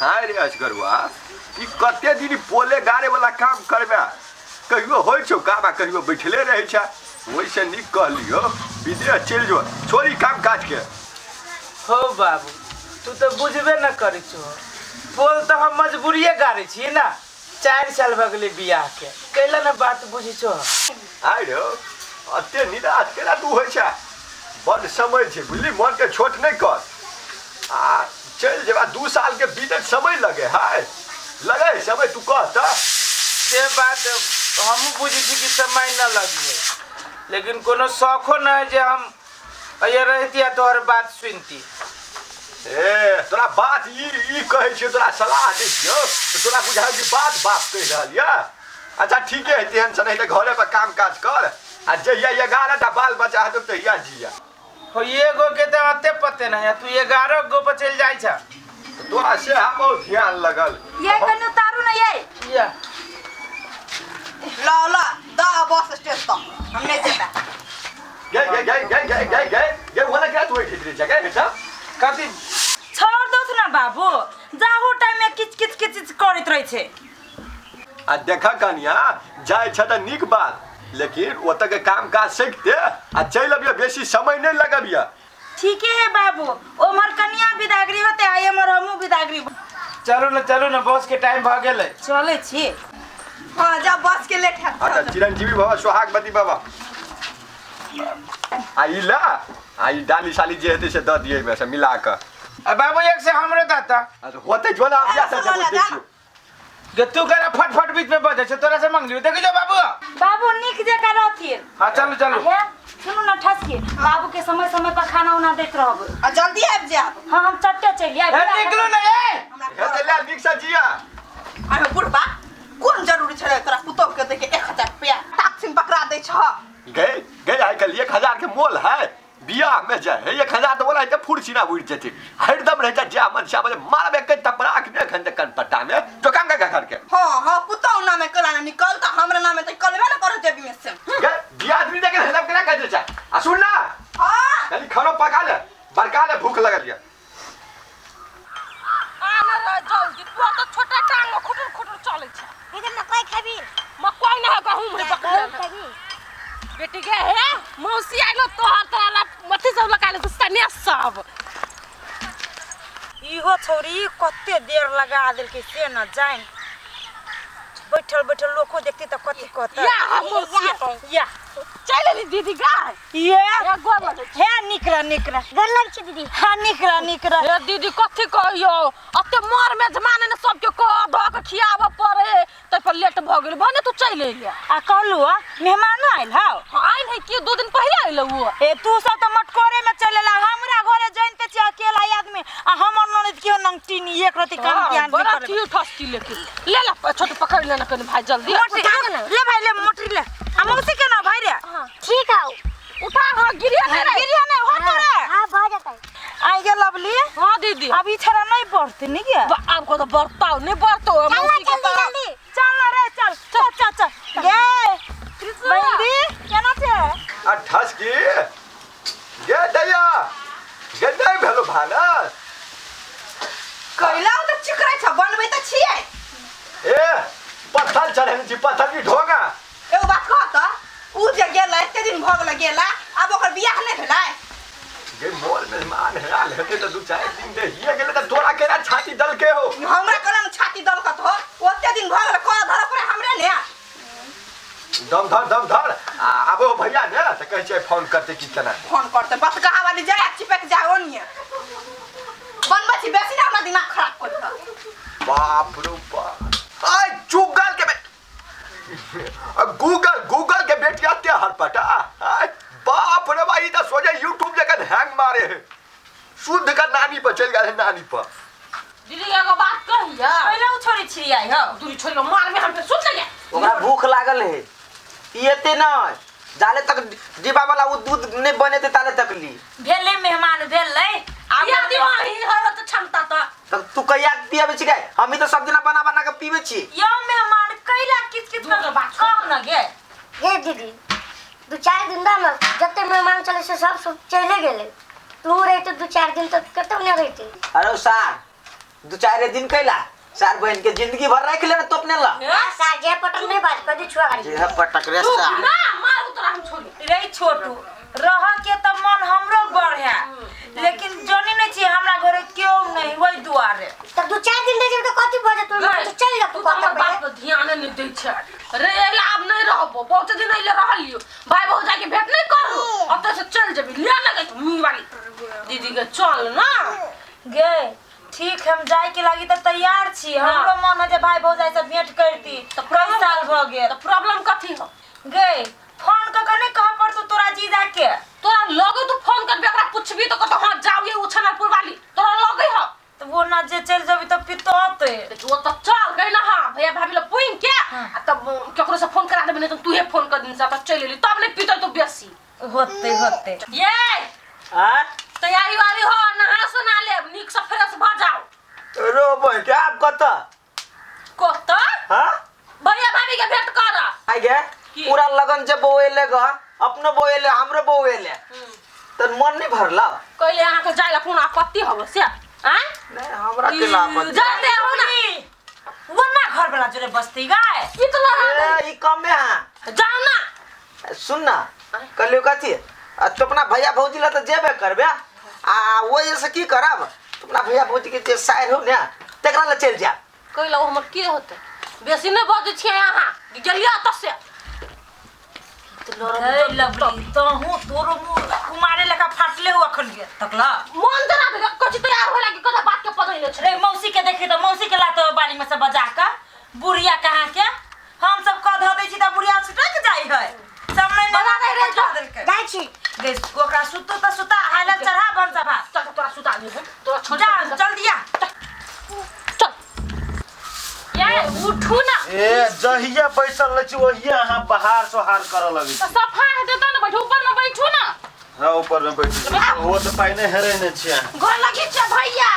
हाय रे असगरुआ, ई कते दिन पोले गाड़े वाला काम करबे? कहियो होइ छौ काम आ कहियो बैठले रहै छै। ओहिसँ नीक कहलियो विदेश चलि जो, छोड़ी काम काज के। हो बाबू, तू तऽ बुझबे न करै छो। पोल तऽ हम मजबूरिये गाड़ै छियै ना। 4 साल भऽ गेलै बियाह के, कैला न बात बुझै छो? आइ रे, अते निराश केना तू होइ छै? बड समय छै, बुझली? मन के छोट नहि कर आ चलि जेबा। 2 साल के बीतत समय लगे है, लगे है समय, तू कह तऽ। से बात हमहूँ बुझै छी कि समय न लगिए, लेकिन कोनो शौखो न है जे हम अइया रहती आ तोहर बात सुनती। ए तोरा बात ई ई कहै छियौ, तोरा सलाह दै छियौ तऽ तोरा बुझाइ कि बात बाप कहि रहल यऽ। अच्छा ठीके है, तेहन सन तऽ घरे पर काम काज कर आ जहिया 11टा बाल बच्चा हेतौ तहिया जिया। हो, एगो के तऽ अते पते नहीं है, तू 11 गो पर चलि जाइ छ। तोरा से बहुत ध्यान लगल। ये कनी उतारू ना ये। या ल ल द बस स्टेशन तक हम नहीं जेबै। गए गए गए गए गए गए गए गए वाला क्या तू बैठी रही जगह बेटा? कथी छोड़ दो ना बाबू, जाहू टाइम में किच किच किच किच करैत रहै छै। आ देखा कनिया, जाइ छ तऽ नीक बात, लेकिन ओतऽ के काम काज सीखते आ चलि अबियऽ, बेसी समय नहि लगबियऽ। ठीके है बाबू, ओमहर कनिया बिदागरी होते आ एमहर हमहूँ बिदागरी। चलू ने, चलू ने, बस के टाइम भऽ गेलै। चलै छी। हाँ जा, बस के लेट हैत। अच्छा चिरंजीवी बाबा, सोहागवती बाबा, आ ई ला आ ई डाली साली जे हेतै से दऽ दियै एहिमे से मिला कऽ। आ बाबू, एक से हमरो दाता। अच्छा होतै जो ना, अबिया से जब देखियौ। गे तू करा फट फट बीच में बजै छै, तोरा से मंगलियो देखि जो बाबू। बाबू नीक जकाँ रहथिन। हाँ चलू चलू। हे सुनू ना ठसकी, बाबू के समय समय पर खाना उना दैत रहब। आ जल्दी आबि जायब। हाँ हम चट्टे चलि आयब। हे निकलू ना ए। हेतै ले नीक से जिया। अरे बुढ़बा, कोन जरूरी छलै तोरा पुतोह के देके 1000 रुपया टाक्सिन पकड़ा दै छह? गए गए, आइ काल्हि 1000 के मोल है। बियाह में जाए है 1000 तो बोला है फुर्सी ना उड़ जेते, हरदम रहता जा मन सा बोले मारबे के तपराक ने खन कन पट्टा में तो काम का घर के। हां हां, पुतोह नामे कला ना निकल त हमरा नामे त कलबे ना करत जेबी में से। गए बियाह आदमी देखे हरदम केना कर जा। आ सुन ना। हां खाली खाना पका ले, बड़का ले, भूख लगल या। आना रे जल्दी, तू तो छोटा टांग में खुटुर खुटुर चलै छै। दीदी मकई खेबी? मकई ना है, गहूम है बकरिया। बेटी गे हे मौसी आइलो तोहर तोरा ला मथी सब लगा ले सने सब। इहो छौरी कते देर लगा देलकै से न जानि। बैठल बैठल लोको देखते तऽ कथी कहतै। या हम मौसी या चल एली दीदी गाय। ये या गोर लगै छी। हे निक रह, निक रह। गोर लगै छी दीदी। हाँ निक रह, निक रह। हे दीदी कथी कहियो, अते मर मेजमान ने सबके कह धऽ के खियाबऽ पड़े, तै पर लेट भऽ गेल भने तू चलि एलियै। आ कहलू आ मेहमानो आयल हौ? हाँ आयल है कि 2 दिन पहिले आयल उ। ए तू सब तऽ मटकोरे में चलि एला, हमरा घरे जनिते छी अकेला आदमी आ हमर ननद केओ नंगटीनी एक रति काम हाँ, किया नहीं बड़ा करे। थी ठसकी लेके ले ला छोट पकड़ लेना कनी भाई जल्दी। मोटरी ले भाई ले, मोटरी ले। आ मौसी के ना भाई रे? ठीक है। उठा, हाँ गिरिया नहीं रे। गिरिया नहीं हो तोरे। हां भऽ जेतै। आई गे लवली। हां दीदी। अभी छड़ा नहीं बढ़ते नहीं क्या? आब को तो बढ़ताओ नहीं बढ़तो मौसी के जल्दी तरह। जल्दी। चल ना रे चल चल चल चल। गे बंदी केना छै? आ ठसकी गे दैया गे नहीं भेलो भानस। कैला त चिकरै छ, बनबै त छियै। ए पत्थर चढ़ेने छी, पत्थर की ढोंगा। एगो बात कह त, उ जे गेलै एते दिन भऽ गेलै गेला, आब ओकर बियाह नहि भेलै? गे मोल मेहमान हेराल हेतै तऽ 2-4 दिन रहिए गेलै तऽ तोरा केना छाती दलके हो? हमरा केना छाती दलकत हो? ओते दिन भऽ गेलै कर धरऽ पड़े हमरे ने। दम धर, दम धर। आ आबो भैया ने तऽ कहै छै फोन करतै की केना। फोन करतै बस कहा वाली जाय चिपक जाय ओनिए। बनबै छी बेसी ना हमरा दिमाग खराब कर दऽ। बाप रो बाप, आइ चुगल के गूगल गूगल के बेटी अते हरपटा। आय बाप रे भाई, तऽ सोझे यूट्यूब जखन हैंग मारे है, शुद्ध का नानी पर चलि गेल है, नानी पर। दीदी एगो बात कहिया? पहिले उ छोरी छिड़ियाई हौ। दूरी छोड़ी के मारबे हम पे सुन ले। ओकरा भूख लागल है, ई एते नहीं जाले तक डिब्बा वाला उ दूध नहीं बनेते ताले तक ली। भेलै मेहमान भेलै। आब या दीवाही है तो क्षमता त। तब तू कहिया पियाबे छी गे? हम ही तो सब दिना बना बना के पीबे छी। यो मेहमान कैला किच किच दूध के बात कह न गे। हे दीदी 2-4 दिन दा न, जते मेहमान चले से सब सब चले गेले, तू रहते 2-4 दिन तक कतौ न रहते। अरे सार दू चारि दिन कैला चार बहन के जिंदगी भर राख ले तो अपने ला। हाँ, सार जे पटक नहीं बाज कदी छुआ गाड़ी। जे पटक रे तू सार। ना मार तोरा हम छोड़ी। रे छोटू रह के त मन हमरो बढ़े, लेकिन जनी नहीं छी हमरा घरे केओ नहीं वही दुआरे। तब दू चार दिन रह जेबे तो कथी भऽ जेतौ? तो चल जा तू तो हमर बात पर ध्यान नहीं दै छै। रे एला आब नहीं रहबो, बहुत दिन अइले रहलियो, भाई भौजाई के भेंट नहीं करू, ओतऽ से चल जेबी। ले ना गई मुंह वाली दीदी के चल ना गे। ठीक हम जाय के लागी त तैयार छी, हमरो मन है जे भाई भौजाई से भेंट करती, तऽ कई साल भ गेल। तऽ प्रॉब्लम कथी हो गे? फोन क के नहीं कह पड़तो तोरा जीजा के? तोरा लगे तू फोन करबी ओकरा पुछबी तो कहतो हां जाओ ये उछनापुर वाली, तोरा लगे हो त वो ना जे चल जेबी त पितोते। वो तो चल गई ना। हां भैया भाभी ला पुइन के आ तब केकरो से फोन करा देबे, नहीं तो तूहे फोन कर दिन से चल एली तब नहीं पीते तो बेसी होते होते। ये हां तैयारी वारी हो, नहा सुना ले, नीक से फ्रेश भ जाओ। रो बहन के आप कत कत? हां भैया भाभी के भेंट कर आई गे पूरा लगन जे बोएले ग अपनो बोएले हमरो बोएले त मन नहीं भरला। कहले अहाँ के जाइला कोनो आपत्ति हबो से? हां नहीं हमरा के ना आपत्ति। जाते हो ना वो ना घर वाला जोरे बस्ती गाय इतना ए ई कम में। हां जाओ ना। सुन ना कहलियो कथी आ तो अपना भैया भौजी ला त जेबे करबे आ ओइ से की करब, तो अपना भैया भौजी के जे सायर हो ने तकरा ला चल जा। कहला हमर की होते बेसी नहीं बजै छियै अहाँ गेलियै ओतऽ से। लवली तहु तोरो मुंह कुमारे लेखा फाटले हो अखन के तकला मन जना दे कथि तैयार होय लागी कथा बात के पता नहीं छै। रे मौसी के देखी त मौसी के लात बाड़ी में से बजा के बुढ़िया कहाँ के हम सब कह ध दै छी त बुढ़िया छुटक जाई है सामने बजा दे रे जो जाइ छी गे ओकरा सुतो त सुता हालत चढ़ा भनसा भात। चल तोरा सुता दे हम तोरा छोड़ जा जल्दी आ चल। ये उठू ना। ए जहिया बैसल रहै छी ओहिया अहाँ बहार सोहार करऽ लगै त सफा हेतै त न बैठू ऊपर में बैठू ना। हां ऊपर में बैठू, ओ त पाइने हेरे ने छी घर लगी छै भैया।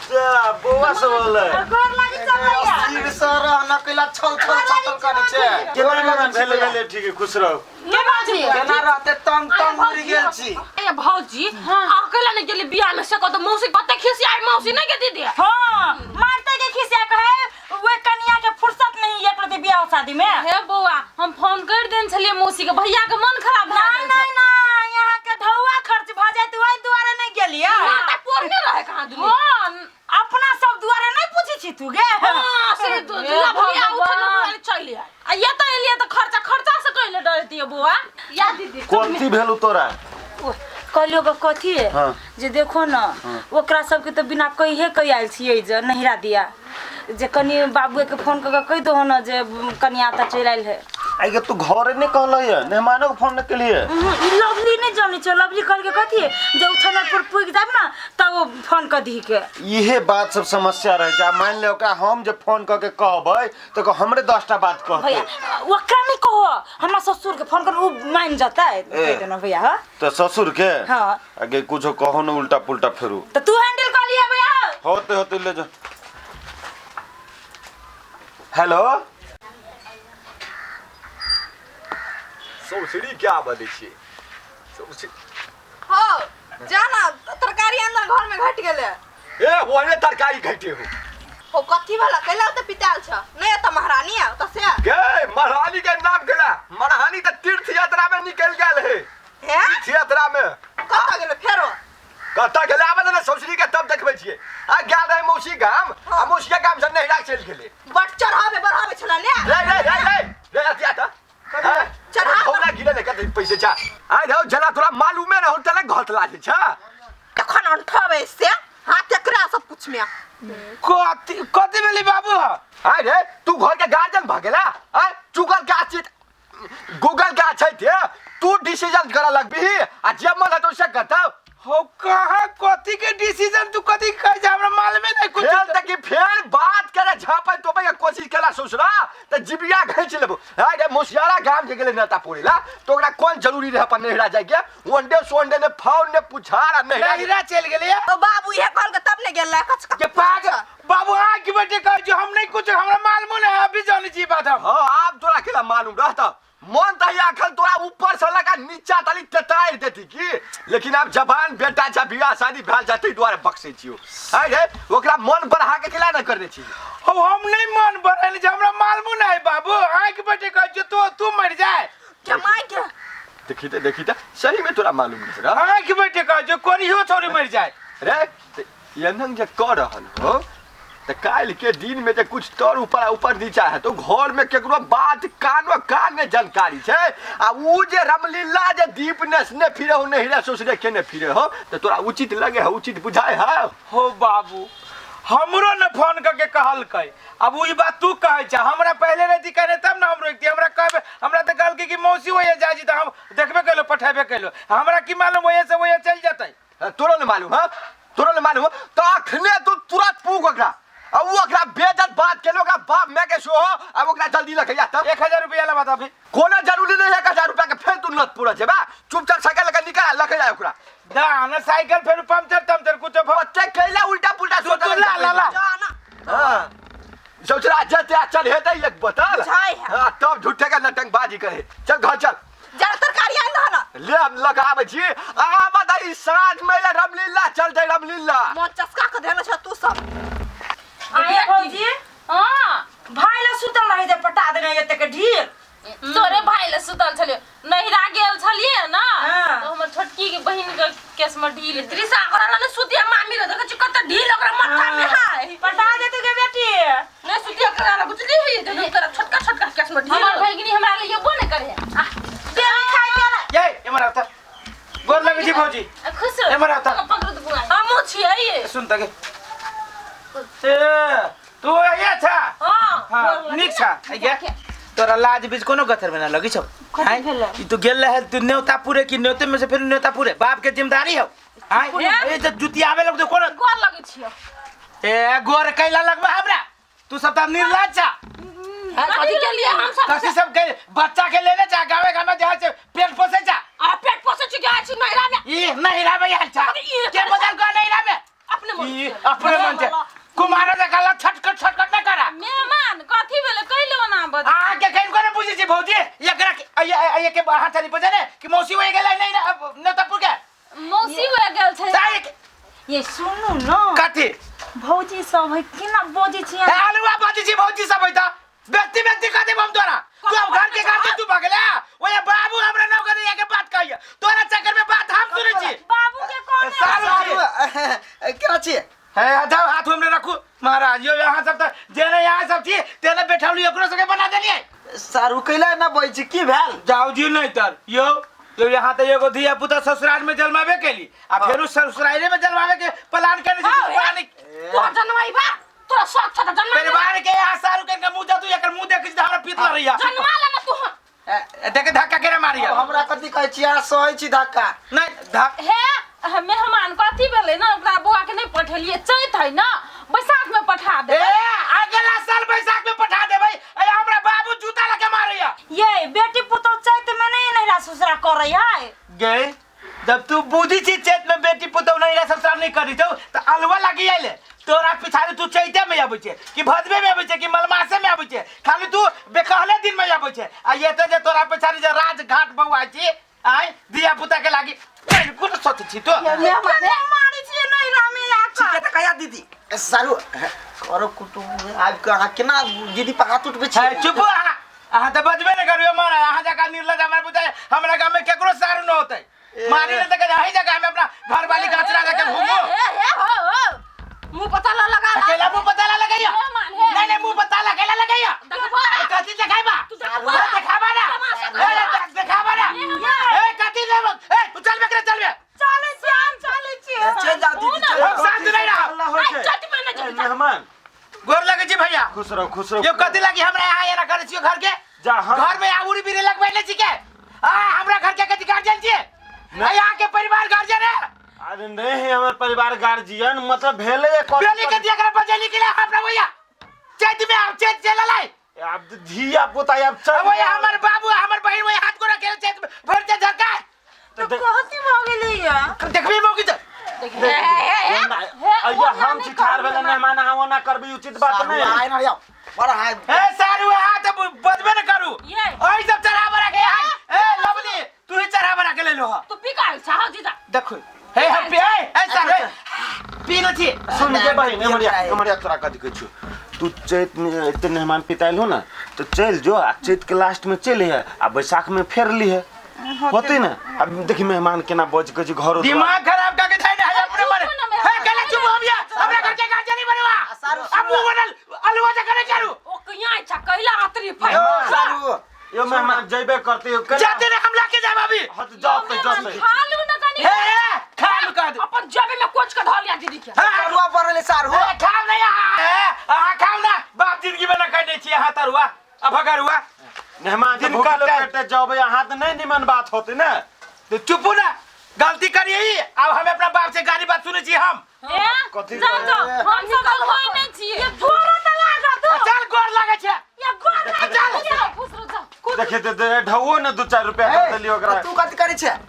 जा बौआ सब होलै घर लगी छै भैया। सिर सर न कैला छल छल छल करै छै। केना केना भेले भेले ठीक है खुश रहो। के बाजी केना रहते तंग तंग उड़ि गेल छी। ए भौजी अकेला नहीं गेली बियाह में से कहतो मौसी कते खिसियाई मौसी नहीं के दीदी। हां मारते के खिसिया कहे वे कन्या के फुर्सत नहीं एक प्रति बियाह शादी में। हे बौआ हम फोन कर देन छलिए मौसी के भैया के मन खराब भ गेल। नहीं नहीं यहां के ढौआ खर्च भ जाय त ओइ दुआरे नहीं गेलिए। ना त पोरने रहे कहां दुनी। हां अपना सब दुआरे नहीं पूछी छी तू गे। हां से दूल्हा भैया उठल मोबाइल चल आय आ ये त एलिए त खर्चा खर्चा से कहले डरतिए बौआ। या दीदी कथी भेलु तोरा? कहलियो ग कथी है? हाँ। जे देखो न ओकरा सबके त बिना कहे कह आयल छियै जे नहिरा दिया जे कनी बाबू के फोन क के कहि दहो न जे कनिया त चलि आयल है। आई के तू घरे नहीं कहलही मेहमानो के फोन नहीं केलिए? ई लवली नहीं जानै छै। लवली कहलकै कथी जे उछनपुर पुगि जाब न तब ओ फोन क दही के। इहे बात सब समस्या रहे छै। आ मान ले ओकरा हम जे फोन क के कहबै त हमरे 10टा बात कहतै। भैया ओकरा नहीं कहो, हमरा ससुर के फोन कर उ मान जतै कहि देना भैया। हां त ससुर के? हां आगे कुछो कहो न उल्टा पुल्टा फेरू त तू हैंडल कर लिया भैया। होते होते ले जा। हेलो सौसरी क्या बदै छी सौसरी? हो जा ना तरकारी अंदर घर में घट गेले। ए ओने तरकारी घटे हो। हो कथी भला कैला त पिताल छ नहीं त महारानी आ त से गे महारानी के नाम केला महारानी त तीर्थ यात्रा में निकल गेल है। हैं तीर्थ यात्रा में कत गेल फेरो? कत गेल आबे ने सौसरी के तब देखबै छियै। आ गेल रहे मौसी गाम आ मौसी के गाम से नहिरा चलि गेलै। बट चढ़ावे बढ़ावे छला ने रे रे रे रे रे अतिया त चढ़ा हमरा गिरे ले कते पैसे छा आइ रहो जना तोरा मालूमे रहो तले घत लागे छा तखन अंठबे से हाथ एकरा सब कुछ में कथी कथी भेली बाबू? आइ रे तू घर के गार्जियन भ गेला आइ चुगल के छै गूगल के छै ते तू डिसीजन करऽ लगबी आ जे मन हेतौ से करतौ। हो कहाँ कथी के डिसीजन तू कथी कहै छै हमरा मालूमे नहीं कुछ। फेर त की फेर बात करे झापै तोपै के कोशिश केला ससुरा त जिबिया घैच लेबो। हाय रे मोसियारा गाम जे गेलै नेता पुरेला त ओकरा कोन जरूरी रहे अपन नहिरा जाय के? वनडे सोनडे ने फाउन ने पुछार आ नहिरा नहिरा चलि गेलै। ओ बाबू इहे कहल के तब ने गेल कच के पाग बाबू आ के बेटे कहै छै हम नहीं कुछ हमरा मालूम नहीं अभी जानै छी बात हम। हां आब तोरा केला मालूम रहत मन त ही अखन तोरा ऊपर से लगा नीचा तली ततार देती की, लेकिन आब जबान बेटा छै, बियाह शादी भेल छै, ताहि दुआरे बक्सै छियौ। है रे, ओकरा मन बढ़ा के केला न करने छी? अब हम नहीं मन बढ़ल जे हमरा मालूम नहीं बाबू, आंख बेटे कहै छियौ तो तू मर जाए। के माय के देखी त, देखी त, सही में तोरा मालूम नहीं रे। आंख बेटे कहै छियौ कोरियो छोरी मर जाए। रे त एनहन जे कह रहल हो त काल्हि के दिन में जे कुछ तर ऊपर ऊपर नीचा है तो घर में केकरो बात कानो कान में जानकारी छै, आ ऊ जे रामलीला जे दीप नेसने फिरे हो नहिरा ससुरे केने फिरे हो, त तोरा उचित लगे है, उचित बुझाए है? हो बाबू, हमरो ने फोन करके कहलकै। अब ई बात तू कहै छ, हमरा पहले रहती कहने तब ना हम रोकती। हमरा कहबे, हमरा तऽ कहलकै कि मौसी ओहे जाइ छी, तऽ हम देखबे केलो पठेबे केलो, हमरा की मालूम ओहे से ओहे चलि जेतै। तोरो ने मालूम है, तोरो ने मालूम है तो अखने तू तुरंत पूग ओकरा, आ ऊ ओकरा बेइज्जत बात केलो, ओकरा बाप my के सो, अब ओकरा जल्दी लखैया तब। 1000 रुपया लबा अभी। कोनो जरूरी नहीं है 1000 रुपया के, फेर तू नत पूरा जेबा, चुपचाप साइकिल लगा निकाल लखैया ओकरा। दा ना साइकिल फेर पंचर तमचर कुछो ओते कैला उल्टा पुल्टा तू तू ला ला ला। जा ना। हां ससुरा जते आ चल हेतै एक बोतल। बुझाइ है। हां तब झूठे का नटंगबाजी करे, चल घर चल। जरा तरकारी आनि दह ना। ले हम लगाबै छी, आ बधाई साँझ में ले रामलीला चलतै रामलीला। मन चस्का के देने छ तू सब। आये भौजी, हां भाई ला सुतल रहे जे पटा देने एते के ढील। तोरे भाई ला सुतल छलियो, नहिरा गेल छलिए ना, हाँ। तो हमर छोटकी के बहिन के केस में ढील त्रिशा ओकरा ला ने सुतिया मामी रे, देखै छी कत ढील ओकरा माथा में हाय। पटा दे तू के बेटी। नहीं सुतिया करा ला बुझली ही, देखो तोरा छोटका छोटका केस में ढील। हमर भगिनी हमरा ले येबो ने करे। आ बेली खाइ पेला। ये एमर आवता, गोर लगै छी भौजी। खुश रह। एमर आवता। पकड़ दे बुआ। हमहु छियै। सुन तके। ए तू ये छा? हां। हां नीक छा। आइया तोरा लाज बीच कोनो गथर में ना लगी छौ। कथी भेलै? ई तू गेल रहे तू न्योता पूरे की न्योते में से फिर न्योता पूरे बाप के जिम्मेदारी हौ। आय ए जे जुतियावे आवे लग तो कोनो गोर लगै छियो। ए गोर कैला लगबा हमरा, तू सब त निर्लज छा। कथी के लिए हम सब कथी सब के बच्चा के लेने जा गावे गावे जहाँ से पेट पोसे जा। आ पेट पोसे छी के छी नहिरा में। ई नहिरा में आयल छा। ई के बदल को नहिरा में? अपने मन ई से। अपने मन से कुमारा जे कहला छटकट छटकट ना करा। मेहमान कथी भेलै कैले ओना बज? आ के कहीं को पूछै छी भौजी, एकरा के अये के हाथ थाली बजे ने कि मौसी होय गेलै नहीं न तपुर के मौसी होय गेल छै। साई ये सुनू न कथी भौजी सब है केना बजै छी? ए आलुआ बजै छी भौजी सब है त व्यक्ति व्यक्ति कह देब हम तोरा। तू अब घर के घर तू भगला, ओए बाबू हमरा नाव करे के बात कहिए, तोरा चक्कर में बात हम सुनै छी। बाबू के कोन सारू छी। केना छी? हे जाओ हाथ हमरे रखू महाराज, यो यहाँ सब त जेने यहाँ सब छी तेने बैठल एकरो सबके बना देलिए। सारू कैला ना बजै छी, की भेल? जाओ जी नहीं तर यो यो यहाँ त एगो धिया पुता ससुराल में जन्माबे केली, आ फेरू ससुराले में जन्माबे के प्लान करने छी। तू जन्माइबा तोरा शौक छ त जन्मा। परिवार के यहाँ सारू के मुंह जा तू एकर मुंह देखै छी त हमरा पीत लड़ैया। जन्मा ले ना तू। देखे धक्का केना मारिया। हमरा कथी कहै छी, अहाँ सहै छी धक्का। नहीं धक हे मेहमान कथी भेलै ना, ओकरा बौआ के नहीं पठेलिए, चैत है ना बैसाख में पठा ए देबै। अगला साल बैसाख में पठा देबै। ए हमरा बाबू जूता लके मारैया। ये बेटी पुतौ चैत में नहीं नहिरा ससुरा करै है। गे जब तू बुझी छी चैत में बेटी पुतौ नहिरा ससुरा नहीं करी छौ त अलुआ लागी आइले तोरा पिछाड़ी। तू चैते में आबै छै कि भदवे में आबै छै कि मलमासे में आबै छै, खाली तू बेकहले दिन में आबै छै। आ ये जे तोरा पिछाड़ी जे राजघाट बौआ छी आय धिया पुता के लागी बिल्कुल सोच छी तो। केना मारै छी नहिरा में ठीक है आकर? त कहिया दीदी सारू करो कुटुंब आबि कऽ अहाँ केना दीदी पर हाथ उठबै छी? चुप अहाँ, अहाँ तऽ बजबे नहि करियो मारा। अहाँ जकाँ निर्लज हमरा बुझाय हमरा गाँव में केकरो सारू न होतै। मारी ने तऽ अही जगह में अपना घर वाली गाछरा लके घूमो। हे हे हो हो मुंह पता ला लगा ला। अकेला मुंह पता ला लगैया। मेहमान हे। नहीं नहीं मुंह पता ला अकेला लगैया। देखबो। कथी देखाइबा? तू देखबो। देखाबा ना। ए देखाबा ना। ए कथी लेब? ए तू चल बे चल बे। चलै छी हम, चलै छी। चलि जाउ दीदी, चलि हम जाउ। साथ नहीं रहब। हल्ला होइ छै। चट में ना ए, मेहमान गोर लगै छी भैया। खुश रहो खुश रहो। यो कथी लागी हमरा यहाँ एना करै छियो घर के? जा हम घर में आउरी बिरे लगबैले छी के? आ हमरा घर के कथी गार्जियन छियै? आ यहाँ के परिवार गार्जियन है? अरे नहीं हमर परिवार गार्जियन मतलब भेलै ये बेली के दिया करा बजेली के लिए हमरा भैया चैत में आओ, चैत चल लाई। अब धिया पुता अब चल। अब वही हमर बाबू हमर बहिन वही हाथ को रखे चैत में भर के झरका। तो कहती भऽ गेलै या देखबी मौकी त अइया हम चिठार भेलै मेहमान, अहाँ ओना करबै उचित बात सारू नहीं। आइ ना आउ बड़ा हाय। ए सारू अहाँ त बजबे न करू। ये। ओहि सब चढ़ाबा रखे एलो ह तू पी के आयल छा हो जीजा देखो हे हम पी ए ए सर हे पी न छी सुन के बहिन एमरिया एमरिया तोरा कथी कहै छियौ तू चैत में एते मेहमान पितायल हो ना तो चलि जो आ चैत के लास्ट में चलि है आ बैसाख में फेर ली है होते ना अब देखी मेहमान केना बज के घर दिमाग खराब करके थाई ना अपने मरे चुप ना मेहमान। हे गला चुप हम या हमरा घर के गार्जियन नहीं बनवा अब मुंह बनल अलुआ जा करे करू ओ किया इच्छा कैला आतरी फाइ सारू यो मेहमान जइबे करते यो केना जाते रे हम लाके जाब अभी हाँ तो जाओ तो जाओ खा लू ना कनी हे हे खा लू का दे अपन जेबे में कोच के धर लिया दीदी के हे तरुआ बनले सारू हे खाओ नहीं अहाँ खाओ ना बाप जिंदगी में ना कहने छी अहाँ तरुआ अब भगरुआ मेहमान दिन दिन काटे। पेटे जाओ यहाँ तो नहीं निमन बात होते ना तो चुपू ना गलती करिए अब हमें अपना बाप से गाली बात सुने छी हम ए कथी जाओ जाओ हम सब कोई नहीं छियै ये गोरा त लागत आ, चल गोर लागे छे ये गोर लागत चल। चल खुश रह जाओ देखे ते ढौओ ने 2-4 रुपया दे देलियो ओकरा तू कथी करै छै?